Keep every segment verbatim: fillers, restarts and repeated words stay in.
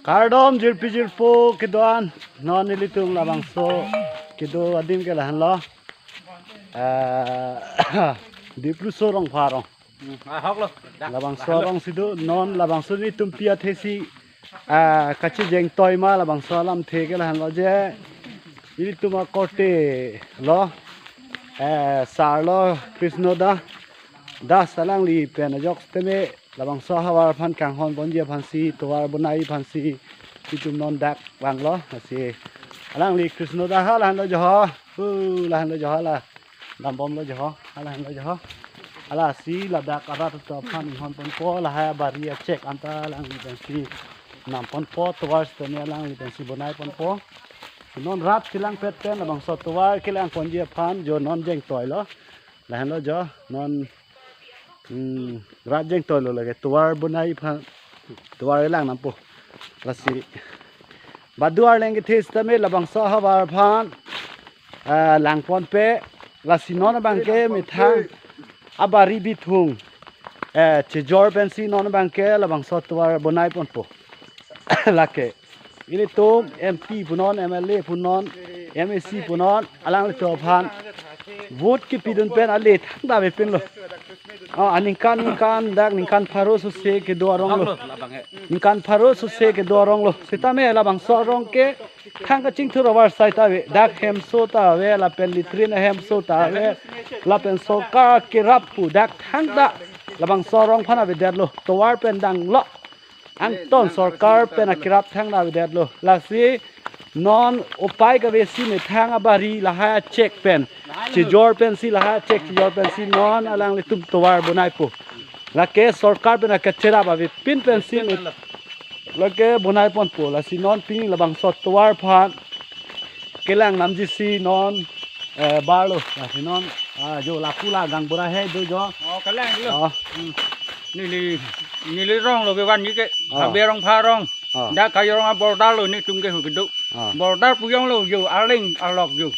Kardom jirpi jirpo kedo-an, non nelitum labangso kedo adim ke lahenlo. Eh, Dipluso Rongpha arong. Hmm, ahok lo. Dak, labangso dak lo. Arong si do non labangso nelitum pi athe si, ah, kachijeng toima labangso alamthe ke lahenlo je. Nelitum akorte lo. Eh, sar lo Krishno da. Das alangli pen ajok teme labangso ahavar aphan kanghon ponji aphansi, tovar bonai aphansi, nelitum non dak vanglo, lasi alangli Krishno da ha lahenlo jo ho, hu lahenlo jo ho la, dambomlo jo ho, ha lahenlo jo ho. Lasi ladak arat atum aphan inghon ponpo, lahai abari achek anta alangli pensi nam ponpo, tovar sitame alangli pensi bonai ponpo. Non rat kelangpet pen labangso tovar kelang ponji aphan jo non jeng toilo. Lahenlo jo non, hmm, rat jeng toilo lake tovar bonai aphan tovar lang nampo. Lasi badu arleng kethe sitame labangso ahavar aphan, ah, lang ponpe, lasi non abangke methang abari bithung, eh, chejor pensi non abangke labangso tovar bonai ponpo. Lake ilitum M P punon, M L A punon, M A C punon, alanglitum aphan vote kepidun pen ale thangta avepinlo. Oh, aningkan ningkan dak ningkan pharo sose kedo arong lo. Ningkan pharo sose kedo arong lo. Sitame labangso arong ke thang kachingthur avarsai ta ave. Dak hemso ta ave, lapen latrine ahemso ta ave, lapen sorkar kerap pu dak thangta labangso arong aphan avedetlo. Tovar pen danglo. Angton sorkar pen akerap thangta avedetlo. Lasi non upai kave si methang abari lahai achek pen chejor pensi, lahai achek chejor pensi non alanglitum tovar bonaipo. Lake sorkar pen akecherap avepin pensi me-, lake bonai ponpo. Lasi non pini labangso tovar aphan kelang namji si non, eh, barlo. Lasi non, ah, jo lapu la gaonbura he do jo. Oh, kelang lo. Oh. Hmm. Neli, neli rong lo ke van ni ke. Oh. Habe Rongpha arong. Oh. Dak kajorong a-border lo nelitum ke hu kedo. Oh. Border pu jonglo jo, arleng alok jo.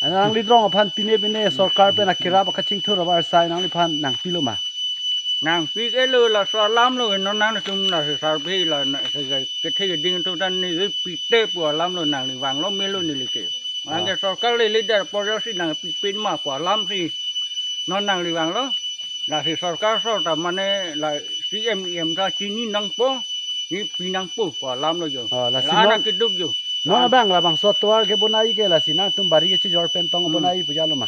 Nangli rong aphan pine pine sorkar pen akerap kachingthur avarsai nangliphan nangpilo ma? Nangpi ke lo, laso alam lo, non nangtum la survey la na, kethe keding atum ta neli pite pu alam lo nangli vanglo melo neli ke. Anke, ah, sorkar le leader porjo si nangpipin ma pu alam si non nangli vanglo. Lasi sorkar so ta mane la C M, E M ta chini nangpo, neli pi nangpo pu alam lo jo. Ah, lasi la non, anak keduk jo. Non, ah, abang labangso tovar kebonai ke lasi nangtum bari kachejor pen tong, hmm, bonai pu jalo ma?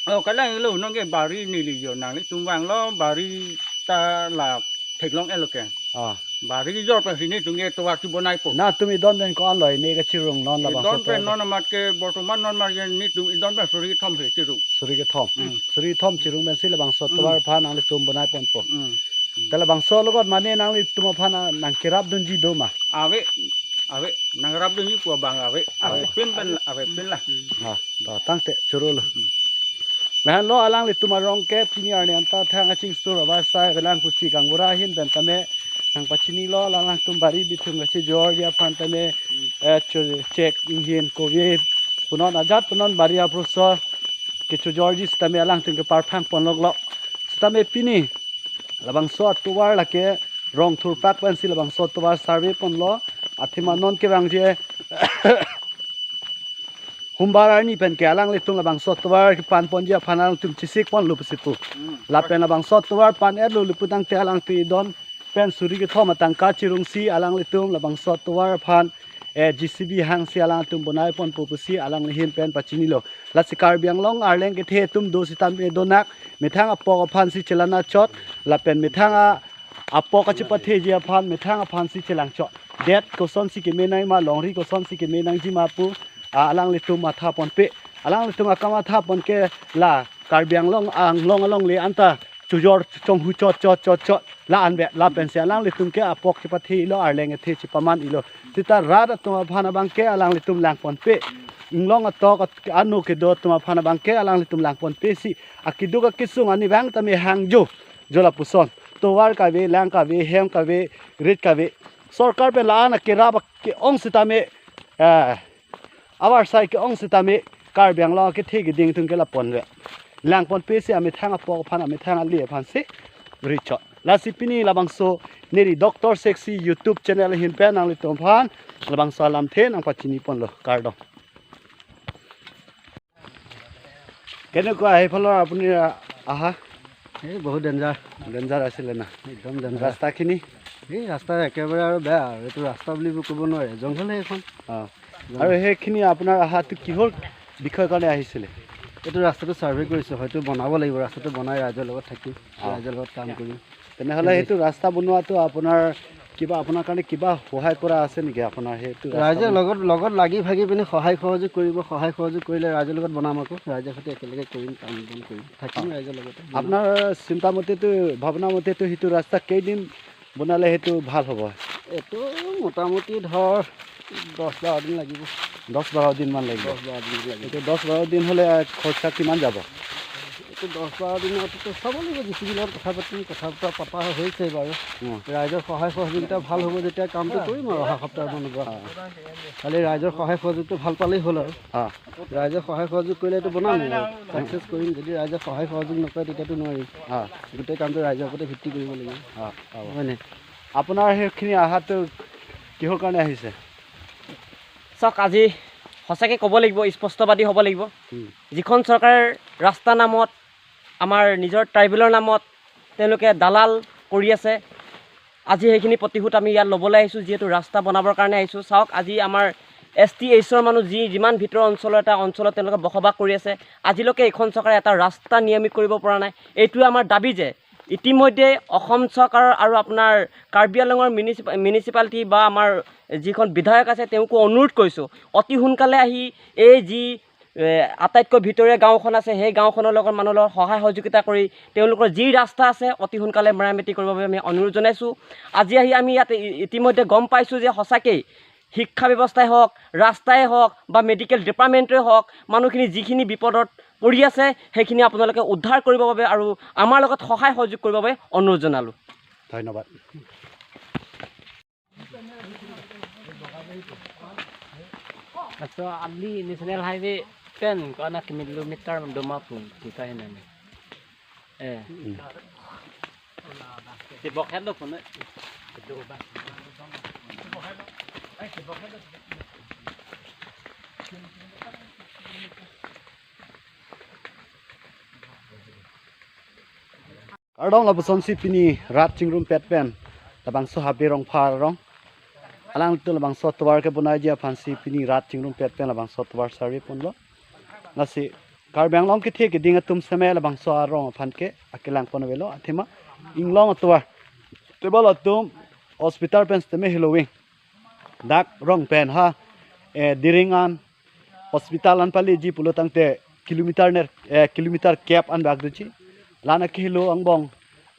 Oh, kalang lo, non ke bari neli jo, nanglitum vanglo, bari ta la theklong-etlo ke. Ah. Bari kejor pensi nelitum ke tovar si bonaipo. Nangtum idon pen ko-an lo ne kachirung non labangso tovar? Idon pen non amat ke bortoman non amat ke nelitum idon pen suri kethom si chirung. Suri kethom. Hmm. Suri kethom chirung pensi labangso, hmm, tovar aphan nanglitum bonai ponpo. Hmm. Hmm. Te labangso alongot mane nanglitum aphan, ah, nangkerapdunji do ma? Ave, ave, nangrapdunji pu abang ave, ah, avepin pen, avepin la. Ah, to tangte choro lo. Hmm. Lahenlo alanglitum arong ke pini arni anta thang kachingthur avarsai avelang pusi gaonbura ahin pen tame nangpachinilo, alangtum bari bithung kachejorji aphan tame, eh, cho-, chek inghin kove punon ajat punon bari aproso kechojorji sitame alangtum ke parphang ponloklo. Sitame pini labangso atovar lake rong thurpak pensi labangso atovar survey ponlo, athema non kevangji humbar arni pen ke alanglitum labangso atovar kepan ponji aphan alangtum chesik ponlo pusi pu. Hmm. Lapen labangso atovar pan-etlo le pu tangte alangtum idon pen suri kethom atangka chirungsi alanglitum labangso atovar aphan, eh, J C B hangsi alangtum bonai ponpo pusi alangli ahin pen pachinilo. Lasi Karbi Anglong arleng kethe atum do sitame donak, methang apok aphansi chelang chot, lapen methang a apok kachepatheji aphan methang aphansi chelangchot. Det kosonsi keme nangma, longri kosonsi keme nangji ma pu, ah, alanglitum matha ponpe. Alanglitum akamatha pon ke la Karbi Anglong, Anglong alongle anta chojor chonghu chot chot chot chot la anvet, lapensi alanglitum ke apok chepathelo, arleng kethe chepaman-ilo. Sita rat atum aphan abang ke alanglitum lang ponpe. Inglong atok at-, ano kedo atum aphan abang ke alanglitum lang ponpe si akeduk akesung ani vang tame hang jo. Jo lapuson. Tovar kave, lang kave, hem kave, rit kave. Sorkar pen la-an akerap ke-ong sitame, eh, avarsai ke-ong sitame Karbi Anglong kethe keding atum ke la ponve. Lang ponpe si amethang apok aphan, amethang ale aphansi richot. Lasi pini labangso neli Doctor Sexy YouTube channel ahin pen nanglitum aphan labangso alamthe nangpachini ponlo, kardom. কেনেকুৱা সেইফালৰ আপুনি আহা? এই বহুত danger. Danger আছিলে না? একদম ডেঞ্জাৰ। ৰাস্তাখিনি? এই ৰাস্তা একেবাৰে আৰু বেয়া আৰু। এইটো ৰাস্তা বুলি ক'ব নোৱাৰে, জংঘলহে এইখন। অ। আৰু সেইখিনি আপোনাৰ অহাটো কিহৰ বিষয়ৰ কাৰণে আহিছিলে? এইটো ৰাস্তাটো ছাৰ্ভে কৰিছোঁ, হয়তো বনাব লাগিব। ৰাস্তাটো বনাই ৰাইজৰ লগত থাকিম, অ। ৰাইজৰ লগত কাম কৰিম। তেনেহ'লে সেইটো ৰাস্তা বনোৱাটো আপোনাৰ কিবা, আপোনাৰ কাৰণে কিবা সহায় কৰা আছে নেকি? আপোনাৰ সেইটো ৰাস্তা ৰাইজে বনোৱা- লগত, লগত লাগি ভাগি পিনে সহায় সহযোগ কৰিব। সহায় সহযোগ কৰিলে ৰাইজৰ লগত বনাম আকৌ। ৰাইজৰ সৈতে একেলগে কৰিম, কাম বন কৰিম, থাকিম অ। ৰাইজৰ লগতে। আপোনাৰ চিন্তা মতেতো, ভাৱনা মতেতো সেইটো ৰাস্তা কেইদিন বনালে সেইটো ভাল হ'ব? এইটো মোটামুটি ধৰ দহ বাৰ দিন লাগিব। দহ বাৰ দিনমান লাগিব। দহ বাৰ দিন লাগিব। এইটো দহ বাৰ দিন হ'লে খৰচা কিমান যাব? এইটো দহ বাৰ দিনততো চাব লাগিব, জে চি বি লগত কথা পাতি, কথা বতৰা পতা হৈছে বাৰু। উম। ৰাইজৰ সহায় সহযোগিতা ভাল হ'ব যেতিয়া কামটো কৰিম আৰু অহা সপ্তাহমানৰ পৰা। অ। খালি ৰাইজৰ সহায় সহযোগিতা ভাল পালেই হ'ল আৰু। অ। ৰাইজৰ সহায় সহযোগ কৰিলে এইটো বনাম আৰু। ছাকচেছ কৰিম, যদি ৰাইজে সহায় সহযোগ নকৰে তেতিয়াতো নোৱাৰিম। অ। গোটেই কামটো ৰাইজৰ ওপৰতে ভিত্তি কৰিব লাগিব। অ, অ। হয়নে? আপোনাৰ সেইখিনি অহাটো কিহৰ কাৰণে আহিছে? চাওক, আজি সঁচাকৈ ক'ব লাগিব, স্পষ্টবাদী হ'ব লাগিব। উম। যিখন চৰকাৰে ৰাস্তা নামত, আমাৰ নিজৰ ট্ৰাইবেলৰ নামত তেওঁলোকে দালাল কৰি আছে। আজি সেইখিনি প্ৰতিশোধ আমি ইয়াত ল'বলৈ আহিছোঁ, যিহেতু ৰাস্তা বনাবৰ কাৰণে আহিছোঁ। চাওক, আজি আমাৰ এছ টি এইচৰ মানুহ যি, যিমান ভিতৰৰ অঞ্চলৰ এটা অঞ্চলত তেওঁলোকে বসবাস কৰি আছে, আজিলৈকে এইখন চৰকাৰে এটা ৰাস্তা নিৰ্মিত কৰিব পৰা নাই। এইটোৱে আমাৰ দাবী যে ইতিমধ্যে অসম চৰকাৰৰ আৰু আপোনাৰ কাৰ্বি আংলঙৰ মিউনিচিপা-, মিউনিচিপালিটি বা আমাৰ যিখন বিধায়ক আছে, তেওঁকো অনুৰোধ কৰিছোঁ, অতি সোনকালে আহি এই যি, এ, আটাইতকৈ ভিতৰীয়া গাঁওখন আছে, সেই গাঁওখনৰ লগত মানুহৰ লগত সহায় সহযোগিতা কৰি তেওঁলোকৰ যি ৰাস্তা আছে, অতি সোনকালে মেৰামতি কৰিবৰ বাবে আমি অনুৰোধ জনাইছোঁ। আজি আহি আমি ইয়াত ই-, ইতিমধ্যে গম পাইছোঁ যে সঁচাকেই শিক্ষা ব্যৱস্থাই হওক, ৰাস্তাই হওক বা মেডিকেল ডিপাৰ্টমেণ্টে হওক, মানুহখিনি যিখিনি বিপদত পৰি আছে, সেইখিনি আপোনালোকে উদ্ধাৰ কৰিবৰ বাবে আৰু আমাৰ লগত সহায় সহযোগ কৰিবৰ বাবে অনুৰোধ জনালোঁ। ধন্যবাদ। Laso ali National Highway pen ko-an kilometer do ma pu, kita hinani. Eh. Hmm. Tibok het lo pu na. Kardom, lapusonsi pini rat chingrumpet pen labangso Habe Rongphar arong, alangtum labangso tovar kebonaiji aphansi pini rat chingrumpet pen labangso tovar sarvi ponlo. Lasi Karbi Anglong kethe keding atum seme labangso arong aphan ke akelang pon avelo, athema inglong atovar. Tebal atum hospital pen sitame heloving. Dak rong pen ha, eh, Diring an hospital an paleji pulo tangte kilometer ner, eh, kilometer kep an bak doji. La-an akehelo angbong,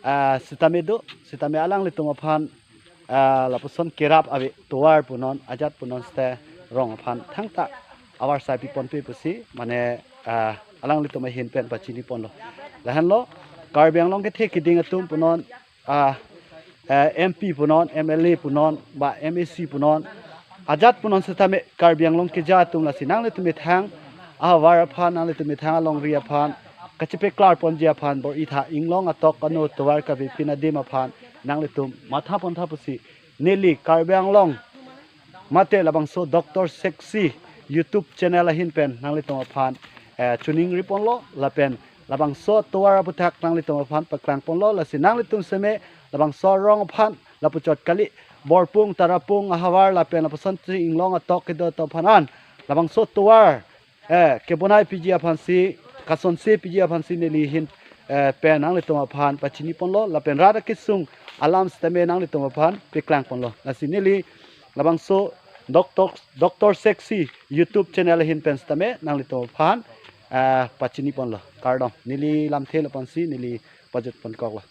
ah, sitame do, sitame alanglitum aphan, ah, lapuson kerap ave, tovar punon, ajat punon site rong aphan thangta avarsai pi ponpe pusi, mane, ah, alanglitum ahin pen pachini ponlo. Lahenlo, Karbi Anglong kethe keding atum punon, ah, eh, M P punon, M L A punon, ba M A C punon, ajat punon sitame Karbi Anglong keja atum lasi nanglitum methang ahavar aphan, nanglitum methang alongri aphan kachepeklar ponji aphan bor-i tha, inglong atok ano tovar kavepin adim aphan nanglitum matha pontha pusi neli Karbi Anglong mate labangso Doctor Sexy YouTube channel ahin pen nanglitum aphan, eh, choningri ponlo, lapen labangso tovar aputhak nanglitum aphan paklang ponlo, lasi nanglitum seme labangso arong aphan lapuchot kali Borpung, Tarapung ahavar lapen lapusonsi inglong atok kedo atum aphan an labangso tovar, eh, kebonai piji aphansi, kasonse piji aphansi neli ahin, eh, pen nanglitum aphan pachini ponlo, lapen rat akesung alam sitame nanglitum aphan paklang ponlo. Lasi neli labangso Doctor, Doctor Sexy YouTube channel ahin pen sitame nanglitum aphan, eh, pachini ponlo. Kardom, neli lamthe lapuson si neli pajut ponkoklo.